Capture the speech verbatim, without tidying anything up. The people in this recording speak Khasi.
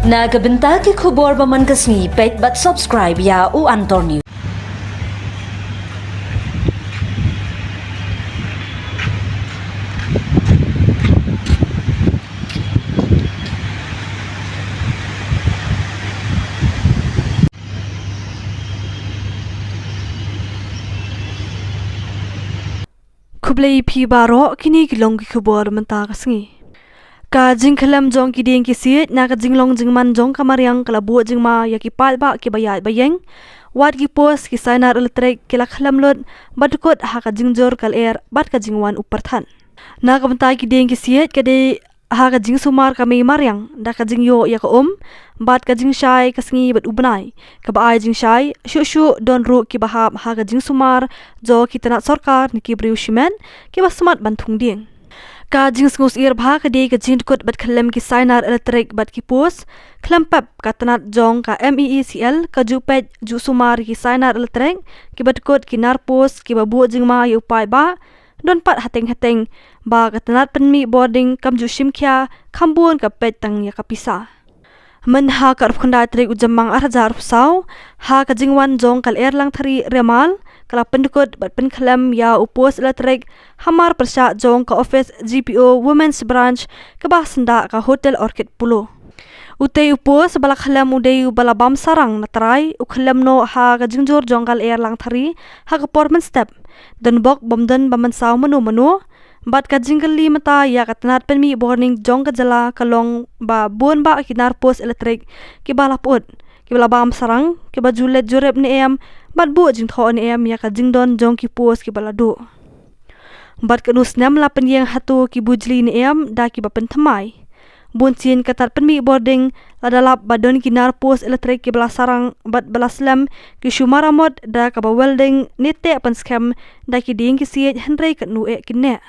Na ka bynta ki khubor ba man ka sngi, peit bad subscribe ïa u Antor News. Khublei phi baroh, kine ki long ki khubor mynta ka sngi. Ka jingkhlem jong ki dieng ki siej na ka jinglong jingman jong ka mariang ka la buh jingma ïa ki paidbah kiba ïaid ba ïeng. Wat ki post ki sainar elektrik ki la khlem lut, bad kut ha ka jingjur ka lyer bad ka jingwan u pyrthat. Na ka bynta ki dieng ki siej ka dei ha ka jingsumar ka mei mariang da ka jingïoh ïa ka um bad ka jingshai ka sngi bad u bnai, kaba ai jingshai shuh shuh. Don ruh kiba hap ha ka jingsumar jong ki tnat sorkar ne ki briew shimet kiba smat ban thung dieng. Ka jingsngewsyier bha ka dei ka jingdkut bad khlem ki sainar elektrik bad ki post. Khlem pep ka tnat jong ka M E E C L ka ju peit ju sumar ki sainar elektrik, kiba dkut ki nar post kiba buh jingma ïa u paidbah. Don pat hateng hateng ba ka tnat pynmih bording kam ju shim khia, kham bun ka peit tang ïa ka pisa. Mynha ka arphew khyndai tarik u Jymmang ar hajar arphew saw, ha ka jingwan jong ka lyer Langthari Remal, ka la pyndkut bad pynkhlem ïa u post elektrik hamar pyrshah jong ka office G P O Women's Branch kaba syndah ka Hotel Orchid Polo. Utei u post ba la khlem u dei uba la bam sarang na trai, u khlem noh ha ka jingjur jong ka lyer Langthari ha ka por mynstep. Don bok bym don ba mynsaw mano mano, bad ka jingkylli mynta ïa ka tnat pynmih bording jong ka jylla ka long ba bun bah ki nar post elektrik kiba la pyut, kiba la bam sarang, kiba ju leit jurip ne em, bad buh jingthoh ne em ïa ka jingdon jong ki post kiba la duh. Bad katno snem la pynïeng hato ki bujli ne em da kiba pynthymmai. Bun sien ka tnat pynmih bording la da lap ba don ki nar post elektrik kiba la sarang bad ba la slem, ki shu maramot da kaba welding ne teh pynskhem da ki dieng ki siej, hynrei katno eh ki neh.